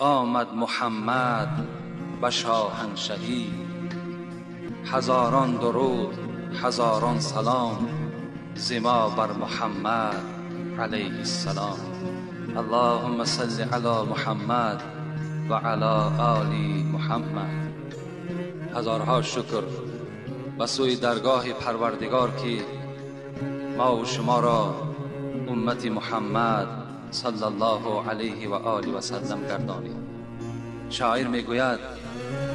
آمد محمد به شاهنشهی، هزاران درود هزاران سلام ز ما بر محمد علیه السلام. اللهم صل علی محمد و علی آل محمد. هزارها شکر به سوی درگاه پروردگار که ما و شما را امت محمد صلی الله علیه و آله و سلم گردانید. شاعر میگوید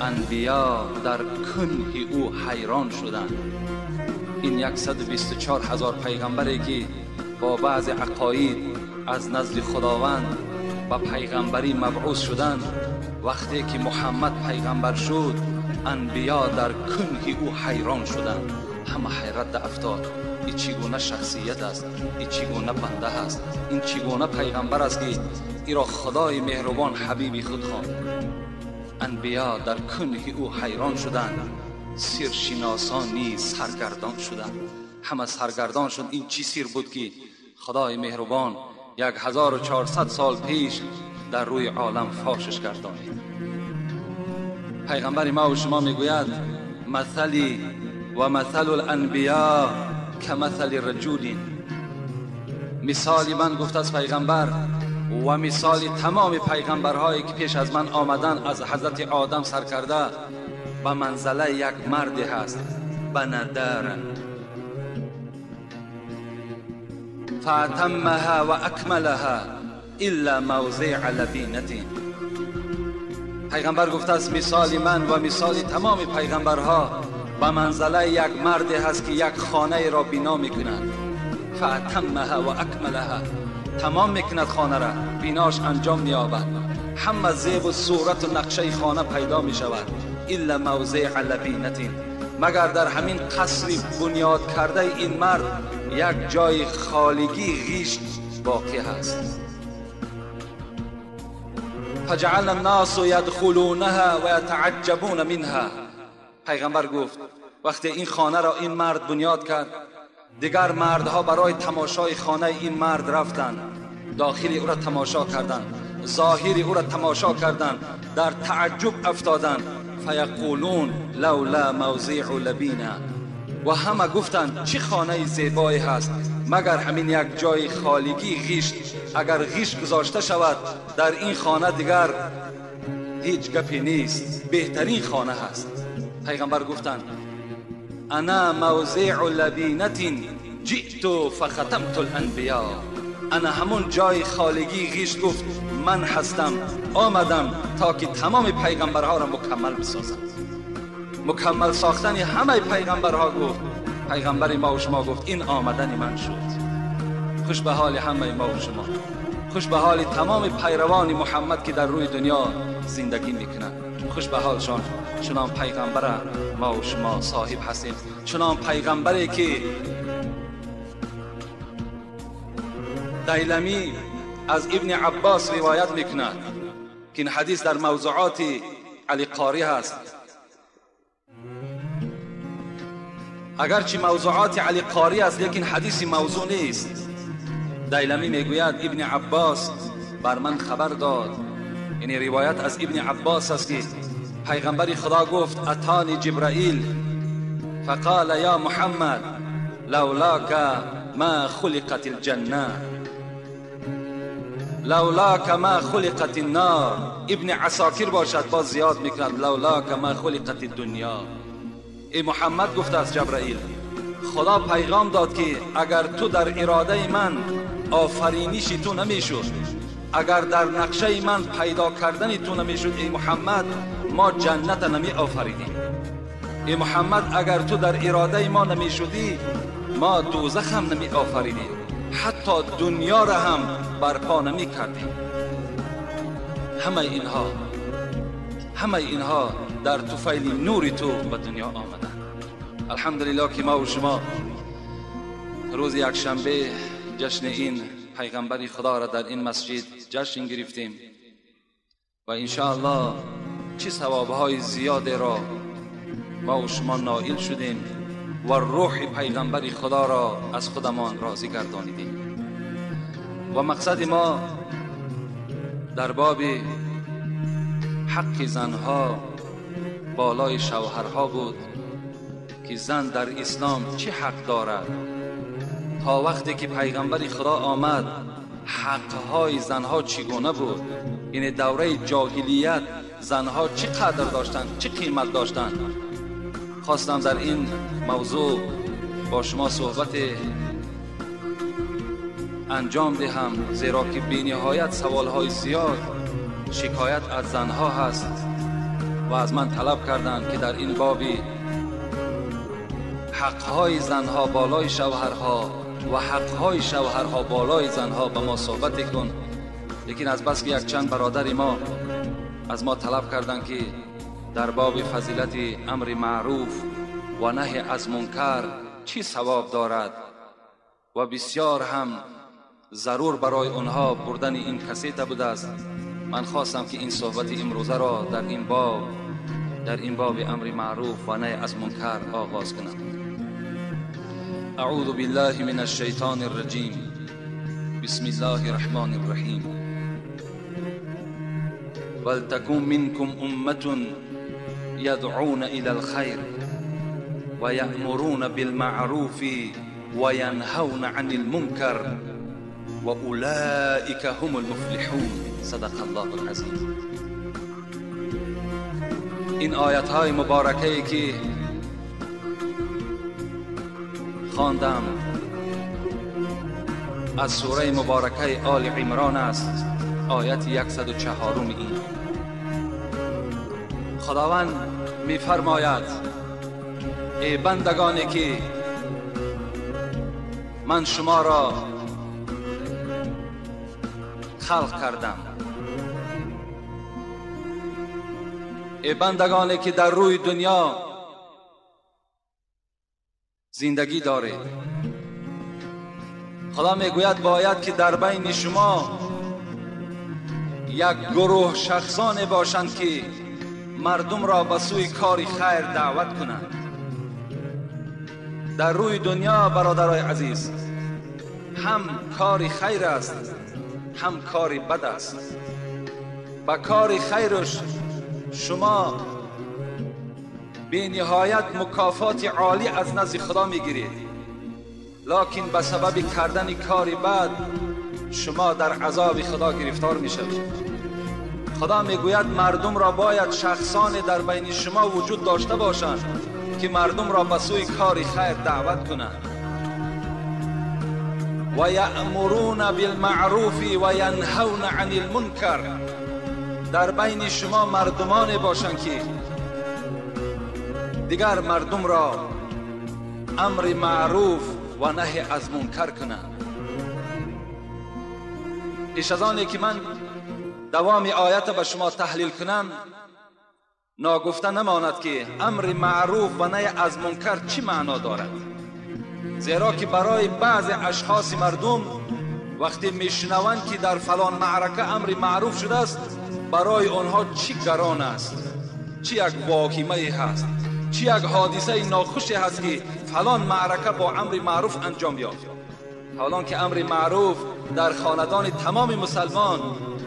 انبیا در کنه او حیران شدند. این 124,000 پیغمبری که با بعض عقاید از نزد خداوند و پیغمبری مبعوث شدند، وقتی که محمد پیغمبر شد انبیا در کنه او حیران شدند. همه حیرت افتاد، این چگونه شخصیت است، این چگونه بنده است، این چگونه پیغمبر است که ای را خدای مهربان حبیبی خود خواند. انبیا در کنه او حیران شدند، سیرشناسان نیز سرگردان شدند. همه سرگردان شد. این چی سیر بود که خدای مهربان 1400 سال پیش در روی عالم فاشش گردانید. پیغمبر ما و شما میگوید مثلی و مثل الانبیا کمثل رجل، مثال من گفت از پیغمبر و مثال تمام پیغمبرهایی که پیش از من آمدن از حضرت آدم سر کرده به منزله یک مرد هست، بندر فاتمها و اکملها الا موضع لبینته. پیغمبر گفته است مثال من و مثال تمام پیغمبرها به منزله یک مرد هست که یک خانه را بنا میکند، فاتمها و اکملها، تمام میکند خانه را، بیناش انجام مییابد، همه زیب و صورت و نقشه خانه پیدا میشود، الا موضع لبینته، مگر در همین قصر بنیاد کرده این مرد یک جای خالگی غیش باقی هست. فجعل الناس یدخلونها و یتعجبون منها. پیغمبر گفت وقتی این خانه را این مرد بنیاد کرد، دیگر مردها برای تماشای خانه این مرد رفتند، داخل او را تماشا کردند، ظاهر او را تماشا کردند، در تعجب افتادند. فیقولون لولا موضع لبینه، و همه گفتند چه خانه زیبایی هست، مگر همین یک جای خالگی غیش، اگر غیش گذاشته شود در این خانه دیگر هیچ گپی نیست، بهترین خانه هست. پیغمبر گفتند انا موضع لبینت جئت فختمت الانبیا، انا همون جای خالگی غیش گفت من هستم، آمدم تا که تمام پیغمبرها را مکمل بسازم. مکمل ساختن همه پیغمبرها گفت پیغمبر ما و شما گفت این آمدن من شد. خوش به حال همه ما و شما، خوش به حال تمام پیروان محمد که در روی دنیا زندگی میکنند، خوش به حالشان. چنان پیغمبر ما و شما صاحب هستیم، چنان پیغمبری که دیلمی از ابن عباس روایت میکند که این حدیث در موضوعات علی قاری هست. اگرچه موضوعات علی قاری است لیکن حدیث موضوع نیست. دیلمی میگوید ابن عباس بر من خبر داد، یعنی روایت از ابن عباس است که پیغمبر خدا گفت اتانی جبرائیل فقال یا محمد لولاک ما خلقت الجنه لولاک ما خلقت النار. ابن عساکر باشد باز زیاد میکند لولاک ما خلقت الدنیا. ای محمد گفته از جبرائیل خدا پیغام داد که اگر تو در اراده من آفرینش تو نمیشد، اگر در نقشه من پیدا کردن تو نمیشد ای محمد، ما جنت نمی آفریدیم. ای محمد اگر تو در اراده ما نمیشدی ما دوزخ هم نمی آفریدیم، حتی دنیا را هم برپا نمی کردیم. همه اینها در طفیل نور تو به دنیا آمدند. الحمدلله که ما و شما روز یکشنبه جشن این پیغمبر خدا را در این مسجد جشن گرفتیم و انشاءالله چه ثوابهای زیاد را ما و شما نائل شدیم و روح پیغمبر خدا را از خودمان راضی گردانیدیم. و مقصد ما در باب حق زنها بالای شوهرها بود که زن در اسلام چه حق دارد. تا وقتی که پیغمبر خدا آمد حقهای زنها چگونه بود، یعنی دوره جاهلیت زنها چه قدر داشتند، چه قیمت داشتند. خواستم در این موضوع با شما صحبت انجام دهم، زیرا که بی‌نهایت سوالهای زیاد شکایت از زنها هست و از من طلب کردند که در این باب حقهای زنها بالای شوهرها و حقهای شوهرها بالای زنها به ما صحبت کن. لیکن از بس که یک چند برادر ما از ما طلب کردند که در باب فضیلت امر معروف و نهی از منکر چی ثواب دارد و بسیار هم ضرور برای آنها بردن این کسیت بوده است، من خواستم که این صحبت امروزه را در این باب امر معروف و نهی از منکر آغاز کنم. اعوذ بالله من الشیطان الرجیم، بسم الله الرحمن الرحیم. ولتكن منكم أمة يدعون إلى الخير ويأمرون بالمعروف وينهون عن المنكر وأولئك هم المفلحون. صدق الله العظیم. این آیت های مبارکه که خواندم از سوره مبارکه آل عمران است، آیت 104. این خداوند می‌فرماید ای بندگانی که من شما را خلق کردم، ای بندگانی که در روی دنیا زندگی دارید، خدا میگوید باید که در بین شما یک گروه شخصان باشند که مردم را به سوی کار خیر دعوت کنند. در روی دنیا برادرای عزیز هم کار خیر است هم کار بد است. با کار خیرش شما بی نهایت مکافات عالی از نزد خدا میگیرید، لکن به سبب کردن کار بد شما در عذاب خدا گرفتار میشوید. خدا میگوید مردم را باید شخصان در بین شما وجود داشته باشند که مردم را به سوی کار خیر دعوت کنند. و یأمرون بالمعروف و ینهون عن المنکر. در بین شما مردمان باشند که دیگر مردم را امر معروف و نهی از منکر کنند. پیش از آنی که من دوام آیت به شما تحلیل کنم، ناگفته نماند که امر معروف و نهی از منکر چی معنا دارد، زیرا که برای بعض اشخاص مردم وقتی میشنوند که در فلان معرکه امر معروف شده است، برای آنها چی گران است، چی یک واهمه هست، چی یک حادثه ناخوشی هست که فلان معرکه با امر معروف انجام یافت. حالان که امر معروف در خاندان تمام مسلمان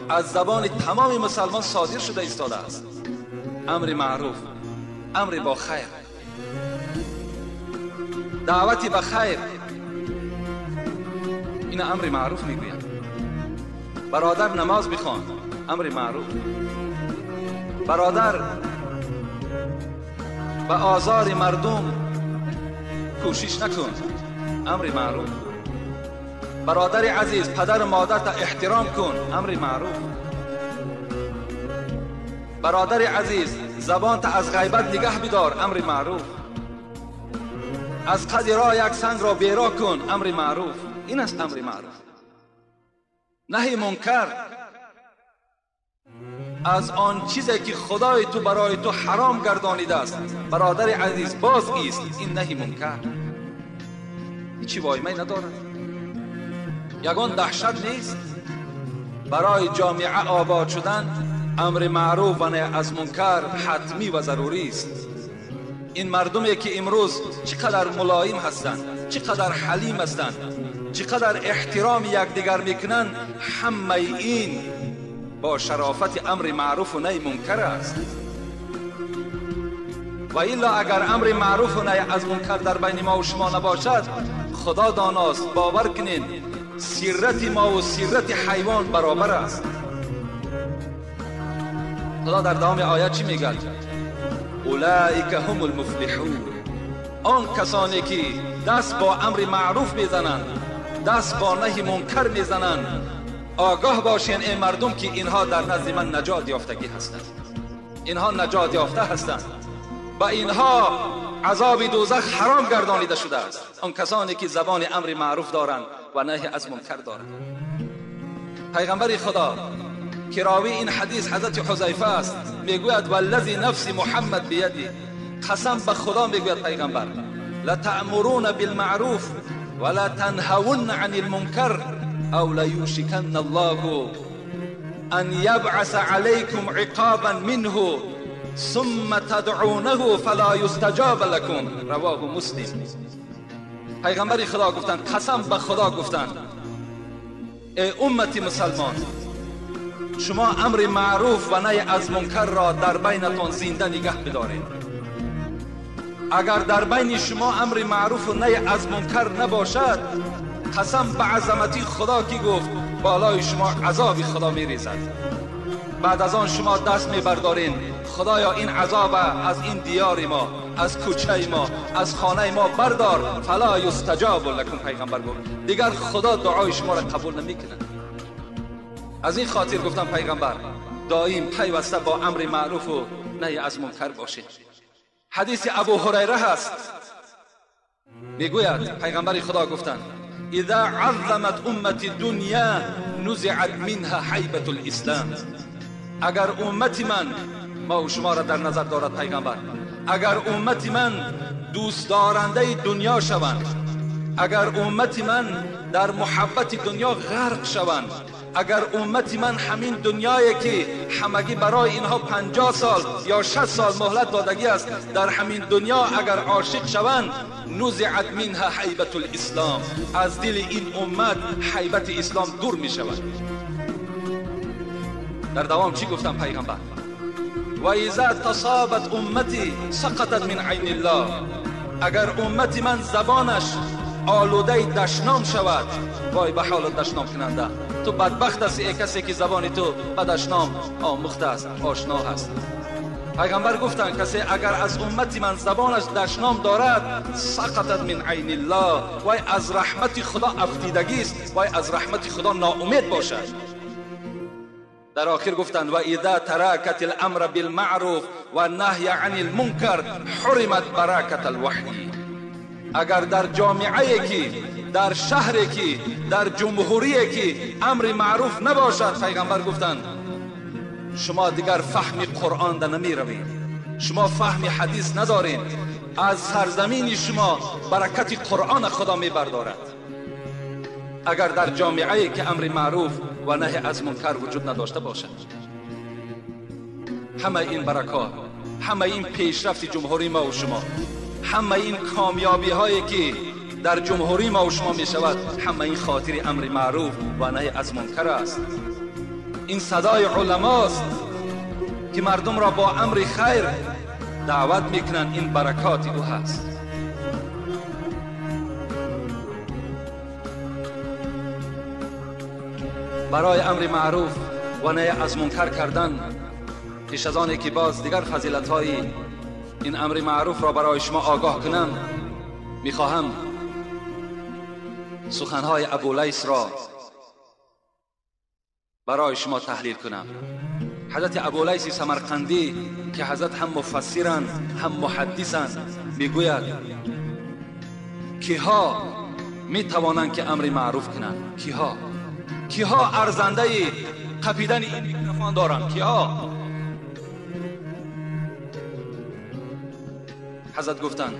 از زبان تمام مسلمان صادر شده ایستاده است. امر معروف، امر با خیر، دعوتی به خیر، این امر معروف میگوید. برادر نماز بخوان، امر معروف. برادر به آزار مردم کوشش نکن، امر معروف. برادر عزیز پدر و مادرت احترام کن، امر معروف. برادر عزیز زبانت از غیبت نگه بدار، امر معروف. از قد راه یک سنگ را بیرا کن، امر معروف. این است امر معروف. نهی منکر از آن چیزی که خدای تو برای تو حرام گردانیده است، برادر عزیز باز ایست، این نهی منکر. هیچی وایمه ندارد، یگان دهشت نیست. برای جامعه آباد شدن امر معروف و نهی از منکر حتمی و ضروری است. این مردمی که امروز چقدر ملایم هستند، چقدر حلیم هستند، چقدر احترام یکدیگر میکنند، همه این با شرافت امر معروف و نهی منکر است. و الا اگر امر معروف و نهی از منکر در بین ما و شما نباشد، خدا داناست، باور کنین سیرت ما و سیرت حیوان برابر است. خدا در دوام آیه چی میگه؟ اولئک هم المفلحون. آن کسانی که دست با امر معروف میزنند، دست با نهی منکر میزنند، آگاه باشین ای مردم که اینها در نزد من نجات یافتگی هستند، اینها نجات یافته هستند و اینها عذاب دوزخ حرام گردانیده شده است. آن کسانی که زبان امر معروف دارند و نهی از منکر دارند. پیغمبر خدا که راوی این حدیث حضرت حذیفه است میگوید والذی نفس محمد بیدی، قسم به خدا میگوید پیغمبر، لتأمرون بالمعروف ولا تنهون عن المنکر او لیوشکن الله ان یبعث علیکم عقابا منه ثم تدعونه فلا یستجاب لکم. رواه مسلم. پیغمبر خدا گفتند، قسم به خدا گفتند، ای امت مسلمان، شما امر معروف و نهی از منکر را در بینتان زنده نگه بدارید. اگر در بین شما امر معروف و نهی از منکر نباشد، قسم به عظمتی خدا که گفت بالای شما عذاب خدا میریزد. بعد از آن شما دست میبردارین، خدایا این عذاب از این دیار ما، از کوچه ما، از خانه ما بردار. فلا یستجاب لکم. پیغمبر گفت دیگر خدا دعای شما را قبول نمیکنه. از این خاطر گفتم پیغمبر دائم پیوسته با امر معروف و نهی از منکر باشید. حدیث ابو هریره هست، میگوید پیغمبر خدا گفتند اذا عظمت امت دنیا نزعت منها حیبت الاسلام. اگر امت من، ما و شما را در نظر دارد پیغمبر، اگر امت من دوست دارنده دنیا شوند، اگر امت من در محبت دنیا غرق شوند، اگر امت من همین دنیایی که همگی برای اینها 50 سال یا 60 سال مهلت دادگی است، در همین دنیا اگر عاشق شوند، نزعت منها حیبت الاسلام، از دل این امت حیبت اسلام دور می شود. در دوام چی گفتم پیغمبر؟ و اذا تصابت امتی سقطت من عین الله. اگر امت من زبانش آلوده دشنام شود، وای به حال دشنام کننده، تو بدبخت هستی ای کسی که زبان تو به دشنام آموخته است، آشنا هست. پیغمبر گفتند کسی اگر از امت من زبانش دشنام دارد، سقطت من عین الله، وای از رحمت خدا افتیدگی است، وای از رحمت خدا ناامید باشد. در آخر گفتند و اذا ترکت الامر بالمعروف و نهی عن المنکر حرمت برکت الوحی. اگر در جامعه که، در شهر که، در جمهوری که امر معروف نباشد، پیغمبر گفتند شما دیگر فهم قرآن ده نمی روید، شما فهم حدیث ندارید، از سرزمین شما برکت قرآن خدا می بردارد. اگر در جامعه که امر معروف و نهی از منکر وجود نداشته باشد، همه این برکات، همه این پیشرفت جمهوری ما و شما، همه این کامیابی هایی که در جمهوری ما و شما می شود، همه این خاطر امر معروف و نهی از منکر است. این صدای علماست که مردم را با امر خیر دعوت میکنند، این برکات او هست. برای امر معروف و نهی از منکر کردن، پیش از آنی که باز دیگر فضیلت های این امر معروف را برای شما آگاه کنم، میخواهم سخنهای ابولیث را برای شما تحلیل کنم. حضرت ابولیث سمرقندی که حضرت هم مفسرند هم محدثند، میگوید کیها میتوانند که امر معروف کنند؟ کیها؟ کیها ارزنده قپیدن این میکروفون دارند؟ کیها؟ حضرت گفتند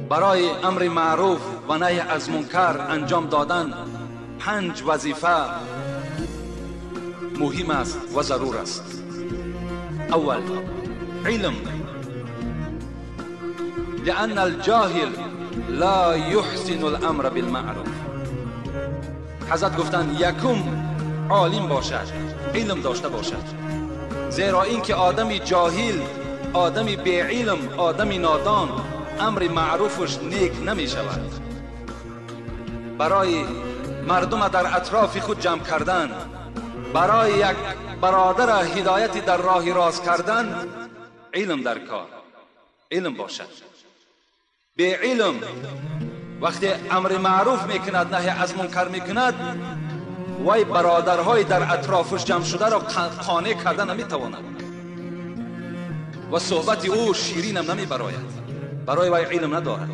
برای امر معروف و نهی از منکر انجام دادن 5 وظیفه مهم است و ضرور است. اول، علم. لأن الجاهل لا يحسن الامر بالمعروف. حضرت گفتند یکم عالم باشد، علم داشته باشد، زیرا اینکه آدمی جاهل، آدمی بی علم، آدمی نادان امر معروفش نیک نمی شود. برای مردم در اطراف خود جمع کردن، برای یک برادر هدایتی در راه راست کردن، علم در کار، علم باشد. بی علم وقتی امر معروف میکند، نهی از منکر میکند، وی برادرهای در اطرافش جمع شده را قانع کرده نمیتواند و صحبت او شیرین هم نمیبراید، برای وی علم ندارد.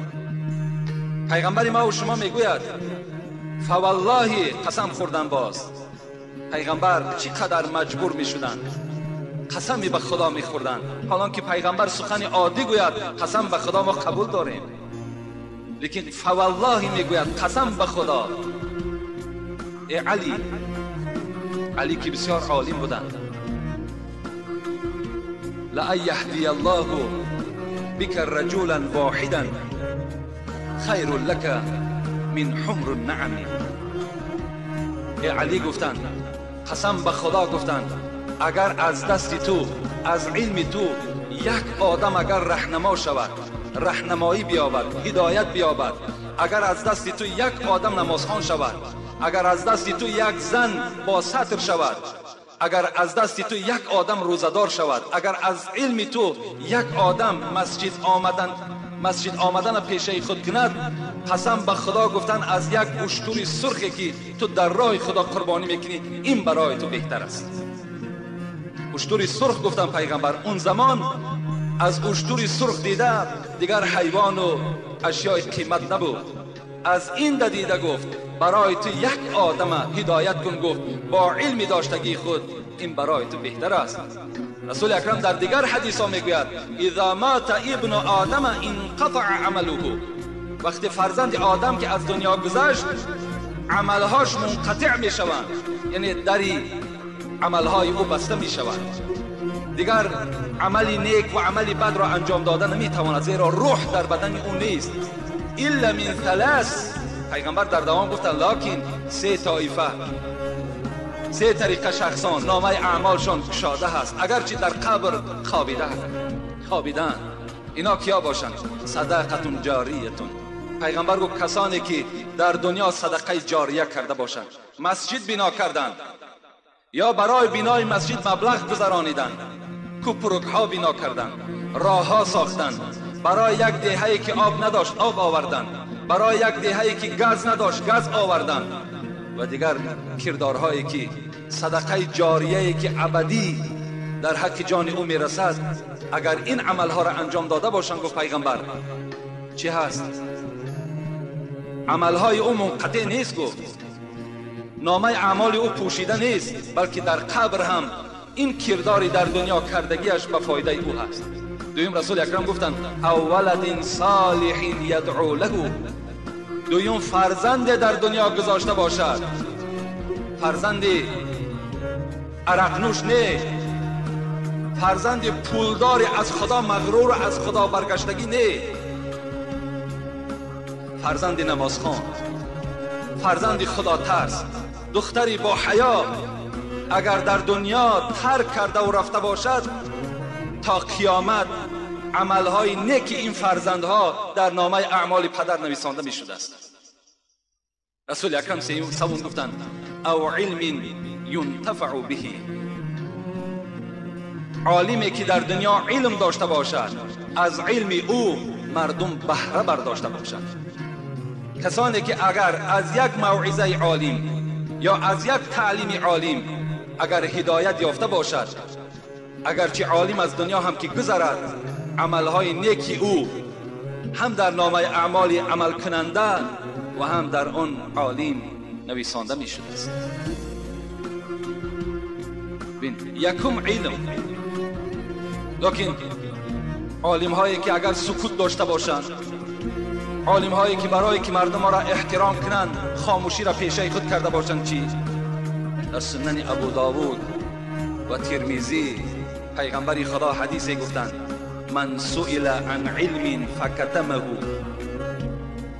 پیغمبر ما و شما میگوید فوالله، قسم خوردن باز، پیغمبر چقدر مجبور میشدند، قسمی به خدا میخوردند. حالان که پیغمبر سخن عادی گوید قسم به خدا ما قبول داریم، لیکن فوالله میگوید قسم به خدا. ای علی، علی که بسیار عالم بودند، لأن یهدی الله بک رجلا واحدا خیر لک من حمر النعم. ای علی گفتند، قسم به خدا گفتند، اگر از دست تو، از علم تو یک آدم اگر رهنما شود، رهنمایی بیابد، هدایت بیابد، اگر از دست تو یک آدم نمازخوان شود، اگر از دست تو یک زن با ستر شود، اگر از دست تو یک آدم روزدار شود، اگر از علم تو یک آدم مسجد آمدن پیشه خود کند، قسم به خدا گفتن از یک اشتر سرخی که تو در راه خدا قربانی میکنی، این برای تو بهتر است. اشتر سرخ گفتن پیغمبر اون زمان از اشتر سرخ دیده دیگر حیوان و اشیای قیمت نبود. از این دیده گفت برای تو یک آدم هدایت کن، گفت با علم داشتگی خود این برای تو بهتر است. رسول اکرم در دیگر حدیث ها میگوید اذا مات ابن آدم انقطع عمله، وقتی فرزند آدم که از دنیا گذشت عملهاش منقطع میشوند، یعنی دری عملهای او بسته میشوند، دیگر عمل نیک و عمل بد را انجام دادن نمیتواند، زیرا روح در بدن او نیست. الا من ثلاث، پیغمبر در دوام گفتن لکن سه طایفه، سه طریقه شخصان نامه اعمالشان گشاده هست اگرچه در قبر خوابیدن. اینا کیا باشند؟ صدقه جاریتون. پیغمبر گفت کسانی که در دنیا صدقه جاریه کرده باشند، مسجد بنا کردند یا برای بنای مسجد مبلغ گذرانیدند، کوپرک ها بنا کردند، راه ها ساختند، برای یک دهه‌ای که آب نداشت آب آوردند، برای یک دهه‌ای که گاز نداشت گاز آوردند و دیگر کردارهایی که صدقه جاریه‌ای که ابدی در حق جان او میرسد، اگر این عملها را انجام داده باشند، گفت پیغمبر چی هست؟ عملهای او منقطع نیست، گفت نامه اعمال او پوشیده نیست، بلکه در قبر هم این کرداری در دنیا کردگیش به فایده او هست. دویم رسول اکرم گفتند او ولد صالح یدعو له، دویم فرزند در دنیا گذاشته باشد، فرزند عرقنوش نه، فرزند پولدار از خدا مغرور از خدا برگشتگی نه، فرزند نمازخوان، فرزند خدا ترس، دختری با حیا اگر در دنیا ترک کرده و رفته باشد، تا قیامت عملهای نیک این فرزندها در نامه اعمال پدر نویسانده می شده است. رسول اکرم سوم گفتند او علم ینتفع به، عالمی که در دنیا علم داشته باشد، از علم او مردم بهره برداشته باشد. کسانی که اگر از یک موعظه عالم یا از یک تعلیم عالم اگر هدایت یافته باشد، اگرچه عالم از دنیا هم که گذرد، عملهای نیکی او هم در نامه اعمال عمل کننده و هم در آن عالم نویسانده می شده است. یکم علم، لیکن عالم هایی که اگر سکوت داشته باشند، عالم هایی که برای که مردم را احترام کنند خاموشی را پیشه خود کرده باشند، چی؟ در سنن ابو داود و ترمذی پیغمبر خدا حدیثی گفتند من سئل عن علم فكتمه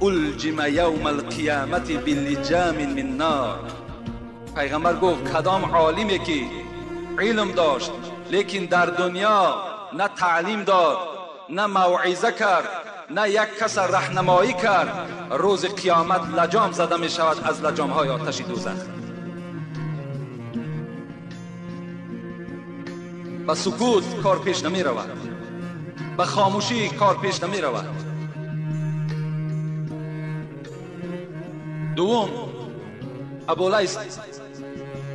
الجم یوم القیامت بلجام من نار. پیغمبر گفت کدام عالمی که علم داشت لیکن در دنیا نه تعلیم داد، نه موعظه کرد، نه یک کس راهنمایی کرد، روز قیامت لجام زده می شود از لجام های آتش دوزخ. با سکوت کار پیش نمی رود، با خاموشی کار پیش نمی رود. دوم، ابولیث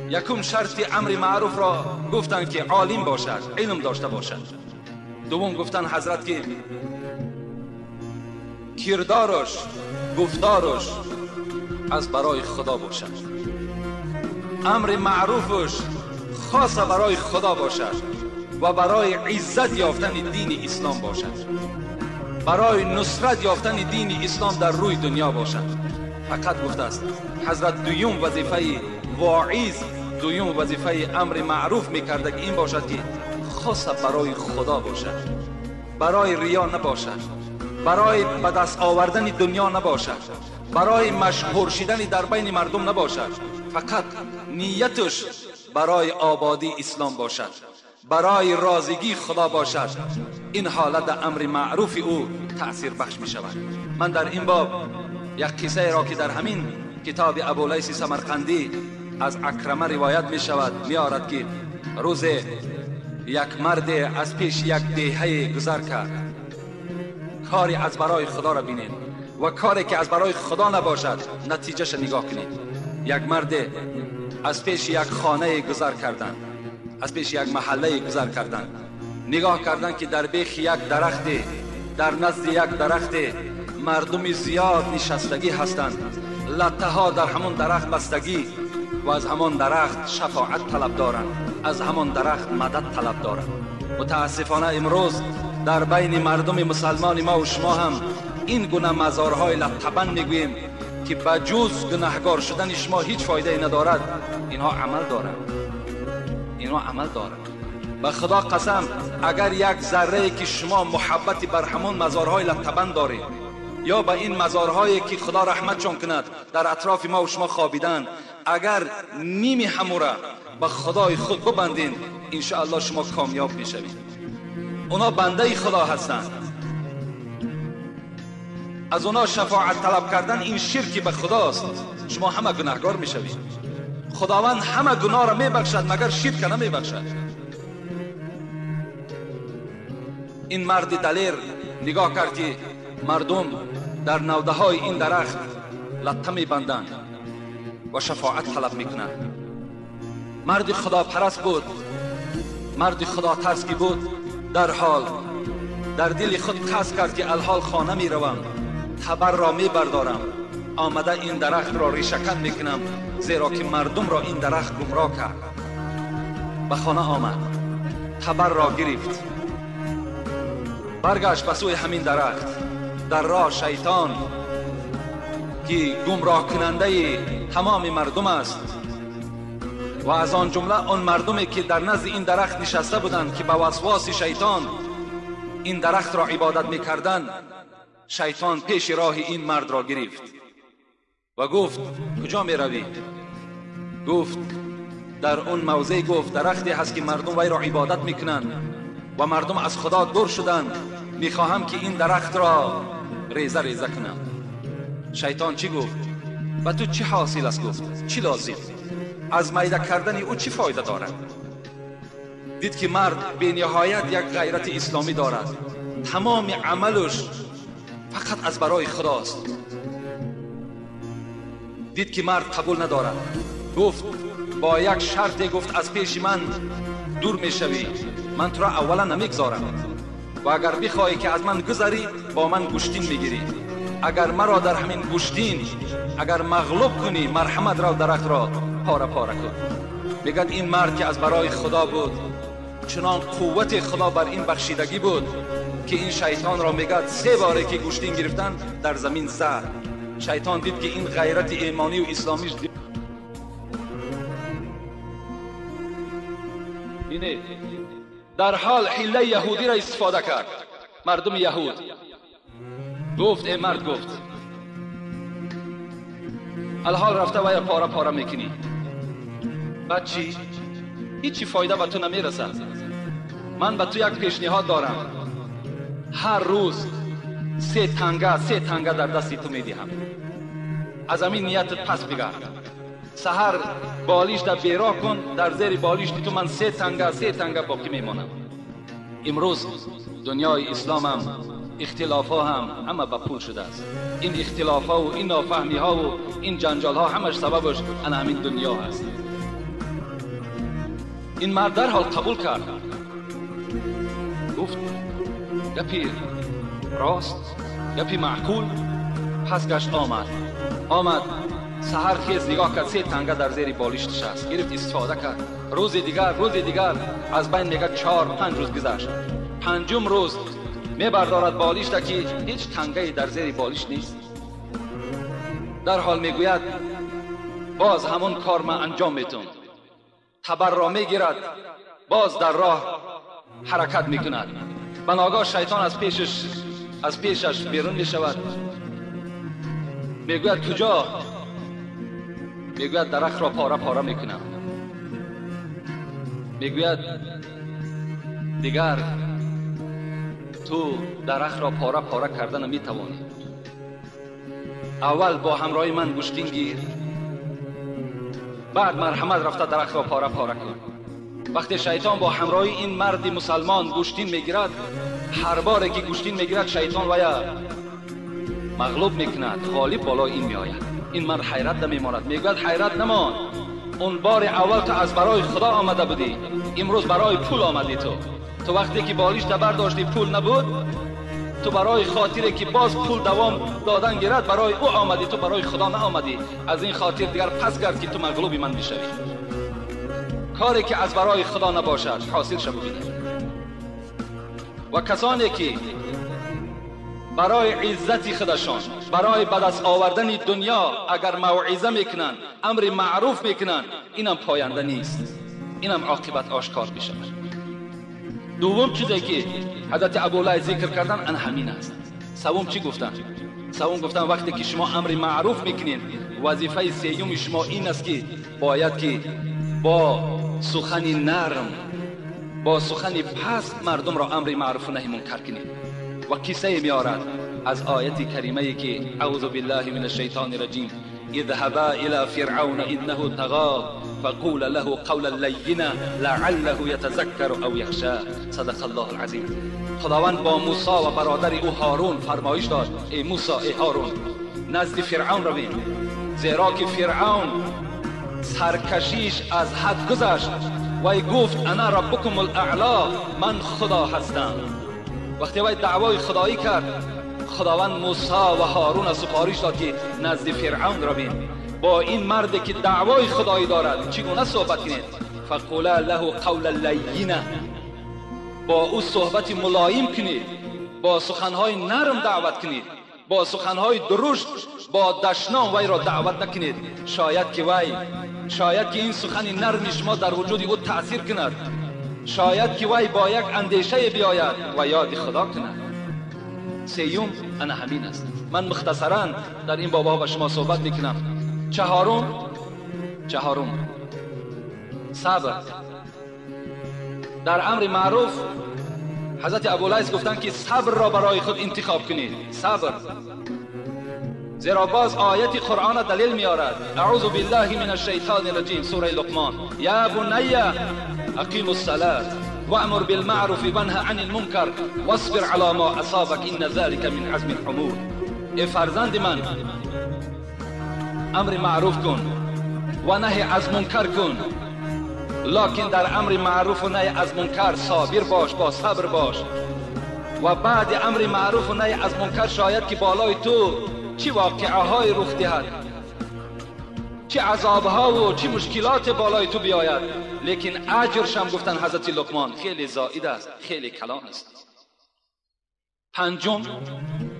یکم شرط امر معروف را گفتند که عالم باشد، علم داشته باشد. دوم گفتند حضرت که کردارش، گفتارش از برای خدا باشد، امر معروفش خاص برای خدا باشد و برای عزت یافتن دین اسلام باشد، برای نصرت یافتن دین اسلام در روی دنیا باشد. فقط گفته است حضرت دویم وظیفه واعظ، دویم وظیفه امر معروف میکرده که این باشد که خاص برای خدا باشد، برای ریا نباشد، برای به دست آوردن دنیا نباشد، برای مشهور شدن در بین مردم نباشد، فقط نیتش برای آبادی اسلام باشد، برای رازگی خدا باشد. این حالت امر معروف او تأثیر بخش می شود. من در این باب یک قصه را که در همین کتاب ابولیث سمرقندی از اکرمه روایت می شود می آرد که روز یک مرد از پیش یک دهه گذر کرد. کاری از برای خدا را بینید و کاری که از برای خدا نباشد نتیجهش نگاه کنید. یک مرد از پیش یک خانه گذر کردند، از پیش یک محله گذر کردند، نگاه کردند که در بیخ یک درخت، در نزد یک درخت مردم زیاد نشستگی هستند، لطه ها در همون درخت بستگی و از همان درخت شفاعت طلب دارند، از همان درخت مدد طلب دارند. متاسفانه امروز در بین مردم مسلمان ما و شما هم این گونه مزارهای لطبن میگوییم که بجز گناهگار شدن شما هیچ فایده ندارد. اینها عمل دارند، اینها عمل دارند. به خدا قسم اگر یک ذره که شما محبتی بر همون مزارهای لطبن دارید یا به این مزارهایی که خدا رحمتشان کند در اطراف ما و شما خوابیدن، اگر نیمی همورا به خدای خود ببندین انشاءالله شما کامیاب میشوید. اونا بنده خدا هستند، از اونا شفاعت طلب کردن این شرکی به خداست، شما همه گناهگار میشوید. خداوند همه گناه را میبخشد مگر شرک نمیبخشد. این مرد دلیر نگاه کرد که مردم در نوده های این درخت لطه میبندند و شفاعت طلب میکنند. مرد خدا پرست بود، مرد خدا ترس کی بود، در حال در دل خود قصد کرد که الحال خانه میروم، تبر را میبردارم، آمده این درخت را ریشه‌کن میکنم، زیرا که مردم را این درخت گمراه کرد. به خانه آمد، تبر را گرفت، برگشت به سوی همین درخت. در راه شیطان که گمراه کننده تمام مردم است و از آن جمله آن مردمی که در نزد این درخت نشسته بودند که به وسواس شیطان این درخت را عبادت میکردند، شیطان پیش راه این مرد را گرفت و گفت کجا میروی؟ گفت در اون موضع، گفت درختی هست که مردم وی را عبادت میکنند و مردم از خدا دور شدند، میخواهم که این درخت را ریزه ریزه کنم. شیطان چی گفت؟ و تو چی حاصل است؟ گفت چی لازم؟ از میده کردن او چی فایده دارد؟ دید که مرد به نهایت یک غیرت اسلامی دارد، تمام عملش فقط از برای خداست. دید که مرد قبول ندارد، گفت با یک شرط، گفت از پیش من دور میشوی، من تو را اولا نمیگذارم و اگر بخواهی که از من گذری با من گوشتین میگیری، اگر مرا در همین گوشتین اگر مغلوب کنی مرحمت را درخت را پاره پاره کن. میگد این مرد که از برای خدا بود، چنان قوت خدا بر این بخشیدگی بود که این شیطان را میگد 3 باره که گوشتین گرفتن در زمین زد. شیطان دید که این غیرت ایمانی و اسلامیش اینه. در حال حیله یهودی را استفاده کرد. مردم یهود گفت ای مرد، گفت الحال رفته و یا پاره پاره میکنی، بعد چی؟ هیچی فایده به تو نمیرسد. من به تو یک پیشنهاد دارم، هر روز 3 تنگه 3 تنگه در دستی تو میدهم، از همین نیتت پس بگرد. سحر بالیش در بیراه کن، در زیر بالیش تو من 3 تنگه 3 تنگه باقی میمانم. امروز دنیای اسلام هم اختلاف ها هم همه به پول شده است. این اختلاف ها و این نافهمی ها و این جنجال ها همش سببش انا همین دنیا هست. این مرد در حال قبول کرد، گفت گپی راست، گپی معقول. پس گشت آمد سحر خیز نگاه کرد، 3 تنگه در زیر بالشتش است، گرفت استفاده کرد. روز دیگر از بین میگه 4-5 روز گذشت. پنجم روز میبردارد بالشت که هیچ تنگه در زیر بالش نیست. در حال میگوید باز همون کار من انجام میتون. تبر را میگیرد، باز در راه حرکت میکند. بناگاه شیطان از پیشش بیرون میشود. میگوید کجا؟ میگوید درخت را پاره پاره میکنم. میگوید دیگر تو درخت را پاره پاره کردن نمیتوانی، اول با همراهی من گوشتین گیر، بعد مرحمت رفته درخت را پاره پاره کن. وقتی شیطان با همراهی این مرد مسلمان گوشتین میگیرد، هر باره که گوشتین میگیرد شیطان ویا مغلوب میکند، غالب بالای این میآید. این مرد حیرت نمیماند، میگوید حیرت نمان، اون بار اول تو از برای خدا آمده بودی، امروز برای پول آمدی. تو وقتی که بالیش برداشتی پول نبود، تو برای خاطری که باز پول دوام دادن گیرد برای او آمدی، تو برای خدا نآمدی. از این خاطر دیگر پس گرد که تو مغلوب من میشوی. کاری که از برای خدا نباشد حاصل شو ببینید. و کسانی که برای عزت خودشان، برای به دست آوردن دنیا اگر موعظه میکنن، امر معروف میکنن، اینم پاینده نیست، اینم عاقبت آشکار میشود. دوم چیزی که حضرت ابوالعلا ذکر کردن ان همین است. سوم چی گفتن؟ سوم گفتن وقتی که شما امر معروف میکنین، وظیفه سیوم شما این است که باید که با سخن نرم، با سخن پست مردم را امر معروف و نهی منکر کنید. و قصه میارد از آیت کریمه که اعوذ بالله من الشیطان الرجیم، اذهبا الى فرعون انه طغى فقول له قولا لینا لعله یتذکر او یخشى. صدق الله العظیم. خداوند با موسی و برادر او هارون فرمایش داد ای موسی، ای هارون، نزد فرعون روین، زیرا که فرعون سرکشیش از حد گذشت و گفت انا ربکم الاعلا، من خدا هستم. وقتی وی دعوای خدایی کرد، خداوند موسی و هارون سفارش داد که نزد فرعون روین، با این مردی که دعوای خدایی دارد چگونه صحبت کنید؟ فقولا له قولا لینا، با او صحبت ملایم کنید، با سخنهای نرم دعوت کنید، با سخنهای درشت، با دشنام وی را دعوت نکنید. شاید که این سخن نرم شما در وجود او تأثیر کند، شاید که وی با یک اندیشه بیاید و یاد خدا کند. سیوم انا همین است. من مختصرا در این بابا با شما صحبت میکنم. چهارم صبر در امر معروف. حضرت ابوالعلا گفتند که صبر را برای خود انتخاب کنید، صبر، زیرا باز آیت قرآن دلیل میارد. اعوذ بالله من الشیطان الرجیم، سوره لقمان، یا بنی اقیم الصلاة وامر بالمعروف وانه عن المنکر واصبر علی ما اصابک ان ذلك من عزم الامور. ای فرزند من، امر معروف کن و نهی از منکر کن، لکن در امر معروف و نهی از منکر صابر باش، با صبر باش. و بعد امر معروف و نهی از منکر شاید که بالای تو چه واقعه های رخ دهد، چه عذاب ها و چه مشکلات بالای تو بیاید، لیکن اجرش هم گفتن حضرت لقمان خیلی زائد است، خیلی کلان است.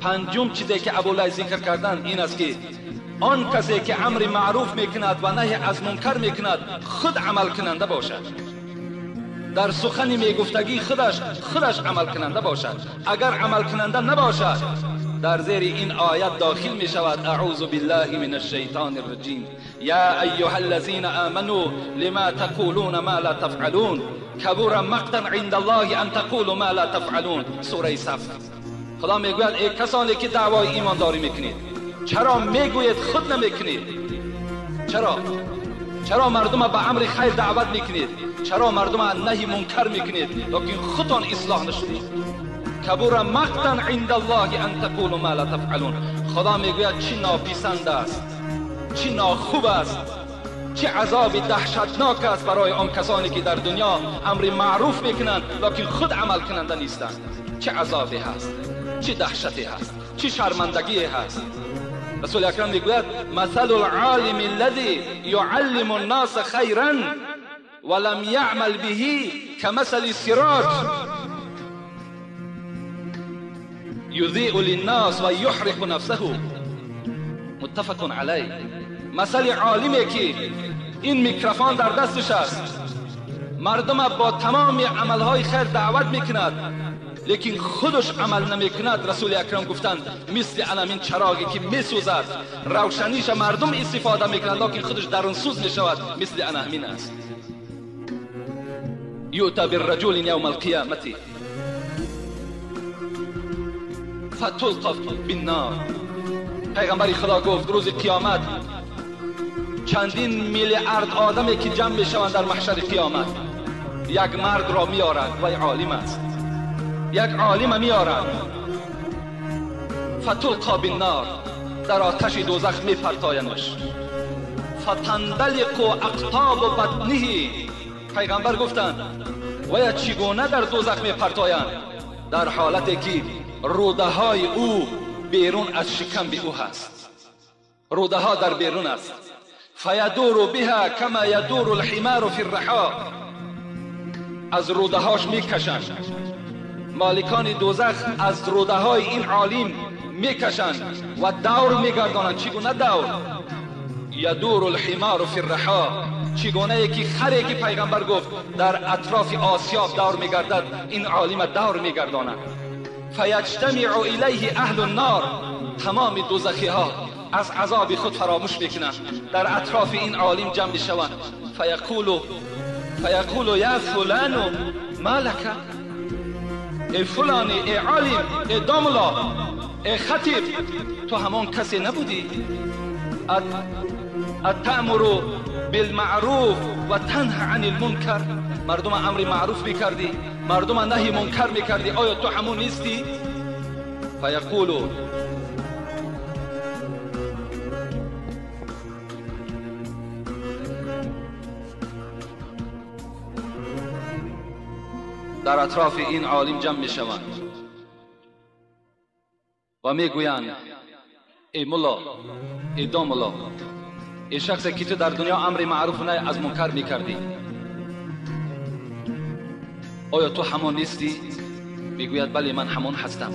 پنجم چیزی که ابوالعلا ذکر کردن این است که آن کسی که امر معروف میکند و نهی از منکر میکند خود عمل کننده باشد. در سخن میگفتگی خودش عمل کننده باشد. اگر عمل کننده نباشد در زیر این آیت داخل می شود: اعوذ بالله من الشیطان الرجیم، یا ایها الذین آمنوا لما تقولون ما لا تفعلون کبر مقتا عند الله ان تقولوا ما لا تفعلون. سوره صف. خدا میگوید ای کسانی که دعوای ایمانداری میکنید، چرا میگویید خود نمیکنید؟ چرا مردم به امر خیر دعوت میکنید؟ چرا مردم نهی منکر میکنید لیکن خودتان اصلاح نشدید؟ کبر مقتا عند الله ان تقولوا ما لا تفعلون. خدا میگوید چی ناپسند است، چی ناخوب است، چه عذاب دهشتناک است برای آن کسانی که در دنیا امر معروف میکنند لیکن خود عمل کننده نیستند. چه عذابی هست، چه دهشتی هست، چه شرمندگی هست. رسول اکرم میگوید مثل العالم الذي يعلم الناس خیرا ولم يعمل به كمثل السراج يضيء للناس ويحرق نفسه. متفق علیه. مثل عالمی که این میکروفون در دستش است، مردم با تمام عملهای خیر دعوت میکند لیکن خودش عمل نمیکند. رسول اکرم گفتند مثل انامین چراغی که میسوزد، روشنیش مردم استفاده میکنند لیکن خودش درون سوز میشود، مثل انامین است. یؤتی بالرجل یوم القیامة فتلقى بالنار. پیغمبر خدا گفت روز قیامت چندین میلیارد آدمی که جمع میشوند در محشر قیامت، یک مرد را میارند و عالم است، یک عالم میارند، فتلقى بالنار، در آتش دوزخ میپرتاینش، فتندلق اقطاب بطنه. پیغمبر گفتند ویا چگونه در دوزخ میپرتایند؟ در حالتی که روده های او بیرون از شکم به او هست، روده ها در بیرون است. فیدور بها کما یدور الحمار فی الرحا. از روده هاش میکشند، مالکان دوزخ از روده های این عالم میکشند و دور میگردانند. چگونه دور؟ یدور الحمار فی الرحا، چگونه یکی خری که پیغمبر گفت در اطراف آسیاب دور میگردد، این عالم دور میگرداند. فیجتمع الیه اهل النار، تمام دوزخی ها از عذاب خود فراموش میکنند، در اطراف این عالم جمع میشوند. فیقول یا فلان ما لک، ای فلانی، ای عالم، ای داملا، ای خطیب، تو همان کسی نبودی؟ اتأمر بالمعروف و تنهى عن المنکر، مردم امر معروف میکردی، مردم نهی منکر میکردی، آیا تو همون نیستی؟ فیقول در اطراف این عالم جمع میشوند و میگویند ای ملا، ای داملا، ای شخصی که تو در دنیا امر معروف و نهی از منکر میکردی، آیا تو همان نیستی؟ میگوید بله من همان هستم،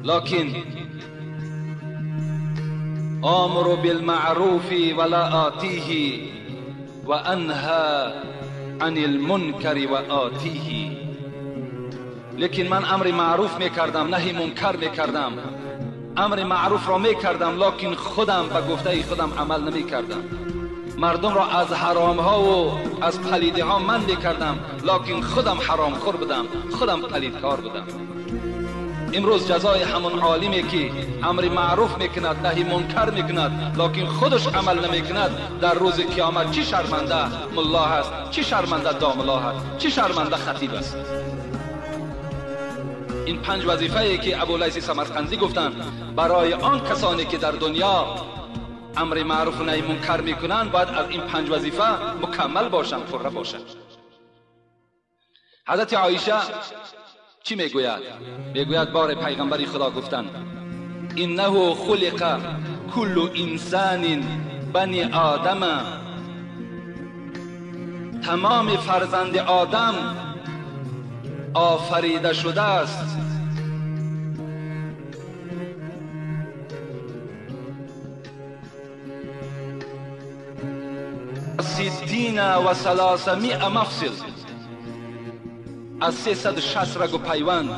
لکن آمر بالمعروف ولا آتیه و انهى عن المنکر و آتیه. لیکن من امر معروف میکردم، نهی منکر میکردم، امر معروف را میکردم، لکن خودم به گفته خودم عمل نمیکردم، مردم را از حرام ها و از پلیده ها من میکردم، لکن خودم حرام خور بودم، خودم پلیدکار بودم. امروز جزای همون عالمی که امر معروف میکند، نهی منکر میکند، لکن خودش عمل نمیکند، در روز قیامت چی شرمنده ملا هست، چی شرمنده داملا هست، چی شرمنده خطیب است. این 5 وظیفه ای که ابولیث سمرقندی گفتند برای آن کسانی که در دنیا امر معروف و نهی منکر میکنند، باید از این 5 وظیفه مکمل باشند، پره باشند. حضرت عایشه چی میگوید؟ میگوید بار پیغمبر خدا گفتند انه خلق کل انسان بنی آدم، تمام فرزند آدم آفریده شده است 360 مفصل، از 360 رگ و پیوند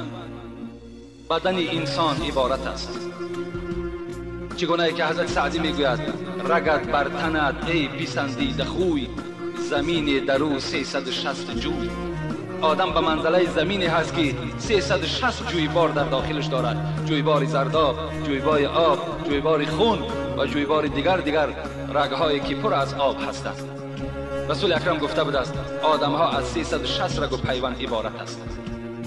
بدن انسان عبارت است. چگونه که حضرت سعدی میگوید رگت بر تنت ای پسندیده خوی، زمین درو 360 جوی. آدم به منزله زمینی هست که 360 جویبار در داخلش دارد، جویبار زرداب، جویبار آب، جویبار خون و جویبار دیگر رگهایی که پر از آب هستند. رسول اکرم گفته بود است آدم ها از 360 رگ و پیوند عبارت است.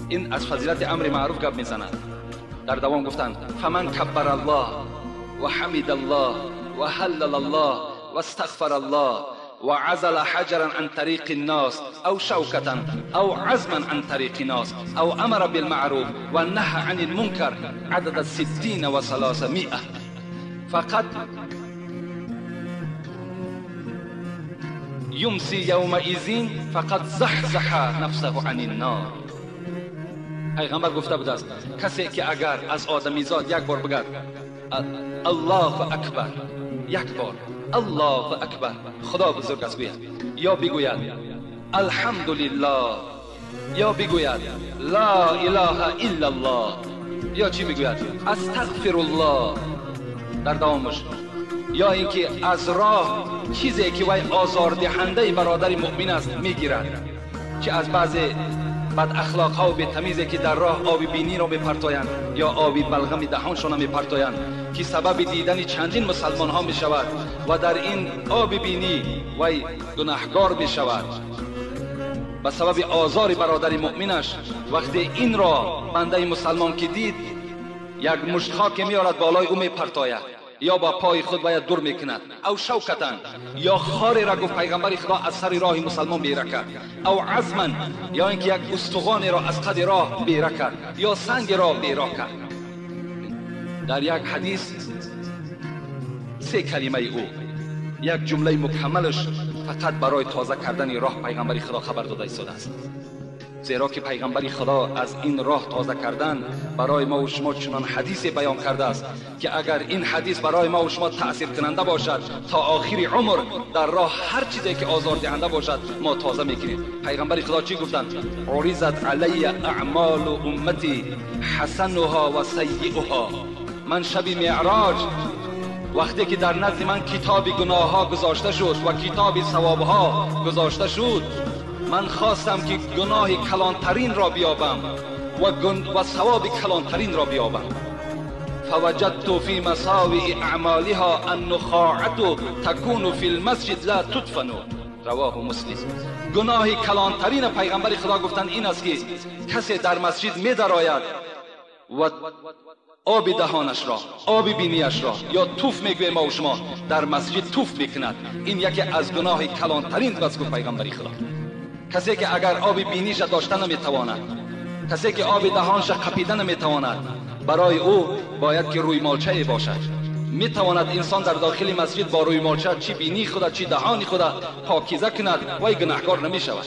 این از فضیلت امر معروف گپ میزند. در دوام گفتند فمن کبر الله و حمد الله و هلل الله و استغفر الله وعزل حجرا عن طريق الناس أو شوكة أو عزما عن طريق الناس أو أمر بالمعروف ونهى عن المنكر عدد 60 و300 فقد يمسي يومئذ فقد زحزح نفسه عن النار. پیغمبر گفته بود است کسی که اگر از آدمیزاد یک بار بگد الله اکبر، یک بار الله اکبر، خدا بزرگ است گوید، یا بگوید الحمدلله، یا بگوید لا اله الا الله، یا چی میگوید استغفر الله در دوامش، یا اینکه از راه چیزی که وی آزاردهنده برادر مؤمن است میگیرد، که از بعض بد اخلاق ها و بی تمیزی که در راه آب بینی را میپرتایند یا آب بلغم دهانشان را میپرتایند که سبب دیدن چندین مسلمان ها می شود و در این آب بینی وی گناهگار می شود به سبب آزار برادر مؤمنش. وقتی این را بنده مسلمان که دید یک مشت خاک میارد بالای او میپرتاید یا با پای خود باید دور میکند، او شوکتن یا خاری را گفت پیغمبر خدا از سر راه مسلمان بیره کرد، او عزما یا اینکه یک استخوانی را از قد راه بیره کرد یا سنگ را بیراه کرد. در یک حدیث سه کلمه او یک جمله مکملش فقط برای تازه کردن راه پیغمبر خدا خبر داده ایستاده است، زیرا که پیغمبر خدا از این راه تازه کردن برای ما و شما چنان حدیث بیان کرده است که اگر این حدیث برای ما و شما تأثیر کننده باشد تا آخر عمر در راه هر چیزی که آزار دهنده باشد ما تازه میکنیم. پیغمبر خدا چی گفتند؟ عرضت علی اعمال امتی حسنها و سیئها. من شب معراج وقتی که در نزد من کتاب گناه ها گذاشته شد و کتاب ثواب ها گذاشته شد، من خواستم که گناه کلانترین را بیابم و ثواب کلانترین را بیابم. فوجدت فی مساوئ اعمالها النخاعة تکون فی المسجد لا تدفن. رواه مسلم. گناه کلانترین پیغمبر خدا گفتند این است که کسی در مسجد می درآید و آب دهانش را، آب بینیش را یا توف میگویم ما و شما در مسجد توف میکند. این یکی از گناه کلانترین است گفت پیغمبر خدا. کسی که اگر آب بینیش داشته نمیتواند، کسی که آب دهانش قپیده نمیتواند، برای او باید که روی مالچه باشد. میتواند انسان در داخل مسجد با روی مالچه چی بینی خدا چی دهانی خدا پاکیزه کند وی گناهکار نمیشود.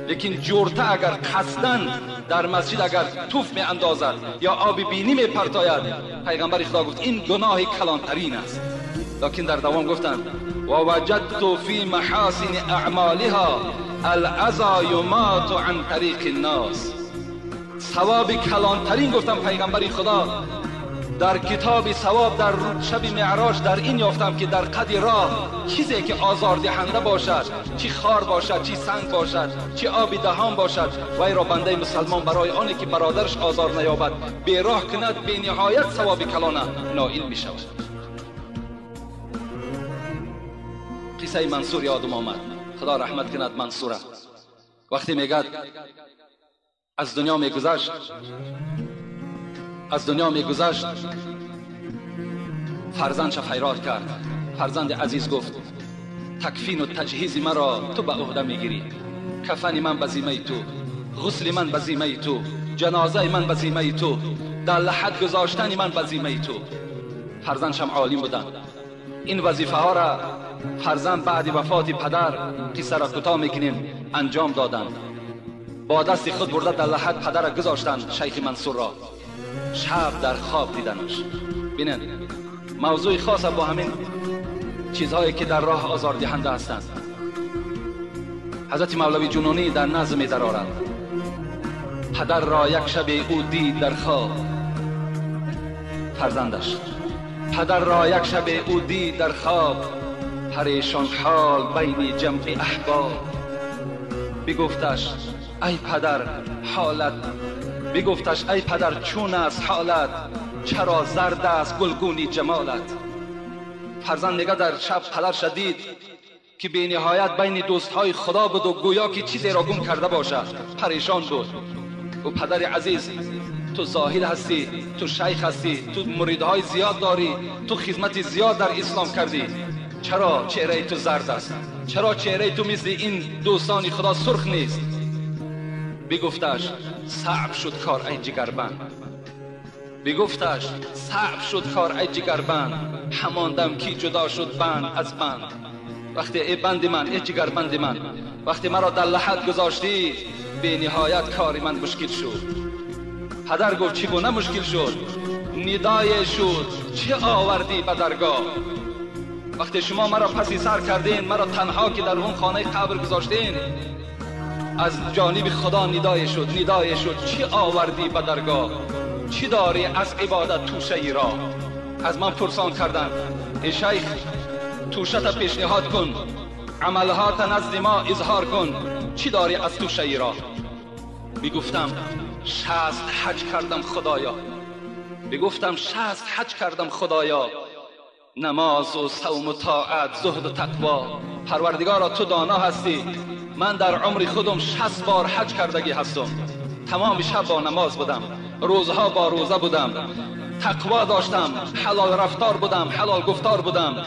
لیکن جورته اگر قصداً در مسجد اگر توف می اندازد یا آب بینی می پرتاید، پیغمبر خدا گفت این گناه کلانترین است. لیکن در دوام گفتند و وجدت فی محاسن اعمالها الاذی یمات عن طریق الناس. ثواب کلانترین گفتم پیغمبر خدا در کتاب ثواب در شب معراج در این یافتم که در قد راه چیزی که آزار دهنده باشد، چی خار باشد، چی سنگ باشد، چی آب دهان باشد، وی را بنده مسلمان برای آنی که برادرش آزار نیابد به راه کند، به نهایت ثواب کلانه نائل می شود. قصه منصور یادم آمد، خدا رحمت کند منصوره. وقتی میگد از دنیا میگذشت، از دنیا میگذشت، فرزندش فریاد کرد. فرزند عزیز گفت تکفین و تجهیز مرا تو به عهده میگیری، کفن من به ذمه تو، غسل من به ذمه تو، جنازه من به ذمه تو، در لحد گذاشتن من به ذمه تو. فرزندشم عالم بودن. این وظیفه ها را فرزند بعد وفات پدر، قصه را کوتاه میکنیم، انجام دادند. با دست خود برده در لحد پدر را گذاشتند شیخ منصور را. شب در خواب دیدنش. بینن موضوع خاص با همین چیزهایی که در راه آزار دهنده هستند. حضرت مولوی جنونی در نظم درآورد. پدر را یک شب او دید در خواب، فرزندش پدر را یک شب او دید در خواب، پریشان حال بین جمع احباب. بگفتش ای پدر حالت، بگفتش ای پدر چون است حالت، چرا زرد است گلگونی جمالت. فرزند نگه در شب پدر شدید که بی نهایت بین دوستهای خدا بود و گویا که چیزی را گم کرده باشد، پریشان بود. و پدر عزیز، تو زاهد هستی، تو شیخ هستی، تو مریدهای زیاد داری، تو خدمت زیاد در اسلام کردی، چرا چهره تو زرد است؟ چرا چهره تو مثل این دوستان خدا سرخ نیست؟ بگفتش صعب شد کار ای جگربند، بگفتش صعب شد کار ای جگربند، همان دم کی جدا شد بند از بند. وقتی ای بند من، ای جگربند من، وقتی مرا در لحد گذاشتی، به نهایت کار من مشکل شد. پدر گفت چگونه مشکل شد؟ ندای شد چه آوردی به درگاه؟ وقتی شما مرا پسی سر کردین، مرا تنها که در اون خانه قبر گذاشتین، از جانب خدا ندای شد، ندای شد چه آوردی به درگاه؟ چی داری از عبادت توشه ای را؟ از من پرسان کردن ای شیخ توشه پیشنهاد کن، عملها نزد ما اظهار کن، چی داری از توشه ای را؟ بگفتم 60 حج کردم خدایا، بگفتم 60 حج کردم خدایا، نماز و صوم و طاعت، زهد و تقوا. پروردگارا تو دانا هستی، من در عمر خودم 60 بار حج کردگی هستم، تمام شب با نماز بودم، روزها با روزه بودم، تقوا داشتم، حلال رفتار بودم، حلال گفتار بودم،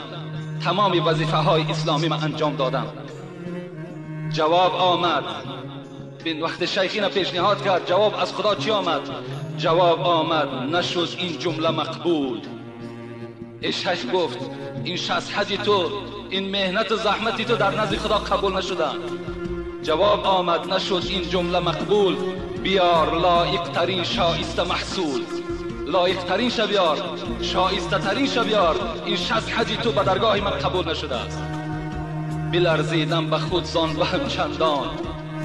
تمام وظیفه های اسلامی من انجام دادم. جواب آمد. بین وقت شیخین پیشنهاد کرد، جواب از خدا چی آمد؟ جواب آمد نشد این جمله مقبول. ای شیخ گفت این 60 حج تو، این مهنت و زحمتی تو در نزد خدا قبول نشده. جواب آمد نشد این جمله مقبول، بیار لایق ترین شایسته محصول، لایق ترین شبیار، شایسته ترین شبیار، این 60 حجی تو به درگاه من قبول نشده است. بلرزیدم به خود زان وهم چندان،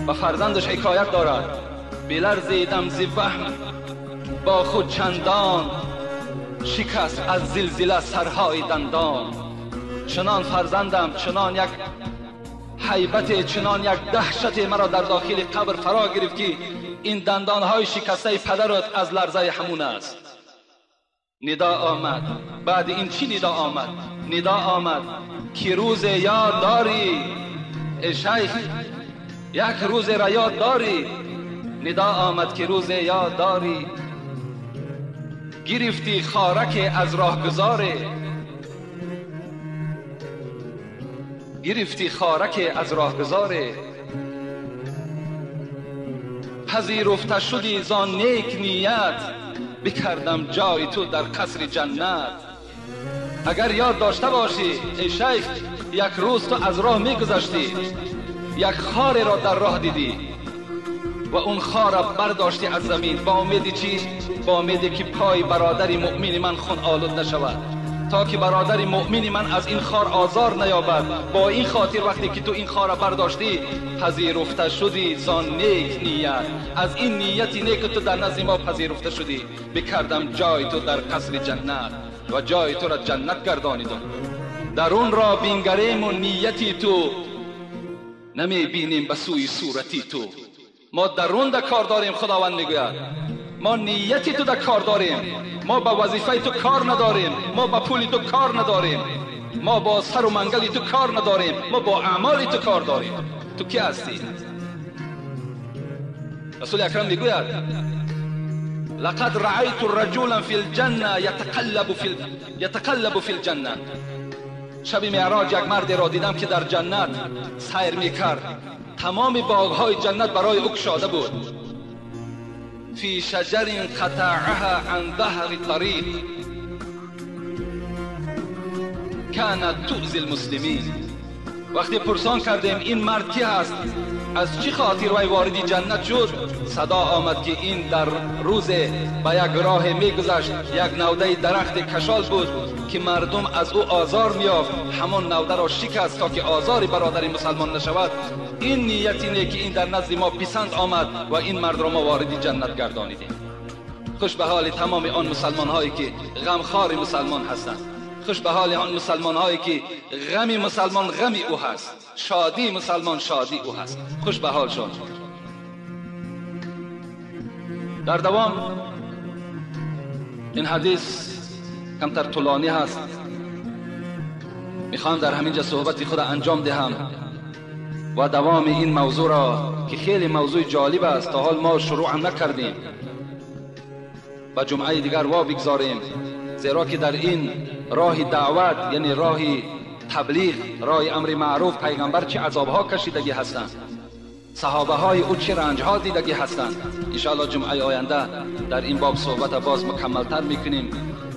به فرزندش حکایت دارد. بلرزیدم ز وهم با خود چندان، شکست از زلزله سرهای دندان. چنان فرزندم، چنان یک هیبت، چنان یک دهشت مرا در داخل قبر فرا گرفت که این دندانهای شکسته پدرت از لرزه همون است. ندا آمد. بعد این چی ندا آمد؟ ندا آمد که روز یاد داری ای شیخ، یک روز را یاد داری. ندا آمد که روز یاد داری، گرفتی خارک از راهگذاره، گرفتی خارک از راهگذاره، پذیرفته شدی زان نیک نیت، بکردم جای تو در قصر جنت. اگر یاد داشته باشی ای شیخ، یک روز تو از راه میگذشتی، یک خار را در راه دیدی و اون خار را برداشتی از زمین، با امید چی؟ با امیدی که پای برادر مؤمن من خون آلود نشود، تا که برادر مؤمن من از این خار آزار نیابد. با این خاطر وقتی که تو این خار را برداشتی، پذیرفته شدی زان نیک نیت، از این نیت نیک تو در نزد ما پذیرفته شدی، بکردم جای تو در قصر جنت و جای تو را جنت گردانیدم. در اون را بینگریم و نیتی تو نمی بینیم به سوی صورتی تو. ما درون در کار داریم، خداوند میگوید ما نیتی تو در کار داریم، ما با وظیفه تو کار نداریم، ما با پولی تو کار نداریم، ما با سر و منگلی تو کار نداریم، ما با اعمالی تو کار داریم. تو کی هستی؟ رسول اکرم میگوید لقد رأیت رجلا فی الجنه یتقلب فی الجنه. شب معراج یک مرد را دیدم که در جنت سیر میکرد، تمام باغهای جنت برای او گشاده بود. فی شجر قطعها عن ظهر طریق کانت تؤذی المسلمین. وقتی پرسان کردیم این مرد کی هست، از چی خاطر وی وارد جنت شد؟ صدا آمد که این در روز به یک راه میگذشت، یک نوده درخت کشال بود که مردم از او آزار میافت، همان نوده را شکست تا که آزار برادر مسلمان نشود. این نیتی نه که این در نزد ما پسند آمد و این مرد را ما وارد جنت گردانیدیم. خوش به حال تمام آن مسلمان هایی که غمخوار مسلمان هستند، خوش به حال آن مسلمان هایی که غم مسلمان غم او هست، شادی مسلمان شادی او هست. خوش به حالشان. در دوام این حدیث کمتر طولانی هست، میخوام در همینجا صحبت خود انجام دهم و دوام این موضوع را که خیلی موضوع جالب است، تا حال ما شروع هم نکردیم، و جمعه دیگر وا بگذاریم، زیرا که در این راه دعوت، یعنی راه تبلیغ، راه امر معروف، پیغمبر چه عذابها کشیدگی هستند، صحابه های او چه رنجها دیدگی هستند. انشاءالله جمعه آینده در این باب صحبت باز مکملتر میکنیم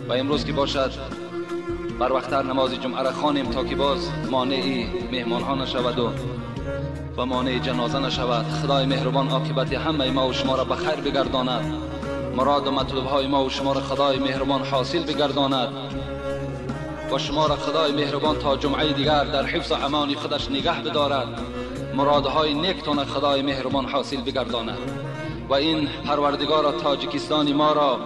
و امروز که باشد بر وقتتر نماز جمعه را خوانیم تا که باز مانع مهمان ها نشود و مانع جنازه نشود. خدای مهربان عاقبت همه ما و شما را به خیر بگرداند، مراد و مطلوب های ما و شما را خدای مهربان حاصل بگرداند و شما را خدای مهربان تا جمعه دیگر در حفظ و امان خودش نگه بدارد، مرادهای نیکتان خدای مهربان حاصل بگرداند و این پروردگار تاجیکستان ما را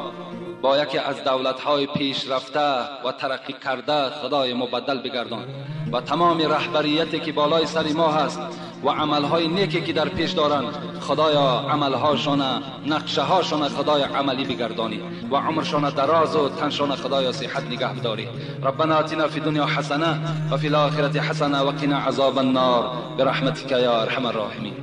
با یکی از دولت‌های پیشرفته و ترقی کرده خدای مبدل بگردان و تمام رهبریتی که بالای سر ما هست و عملهای نیکی که در پیش دارند، خدایا عملهاشان، نقشه هاشان خدای عملی بگردانی و عمرشان دراز و تنشان خدایا صحت نگه بداری. ربنا آتنا فی دنیا حسنه و فی الاخرة حسنه و قنا عذاب النار برحمتک یا ارحم الراحمین.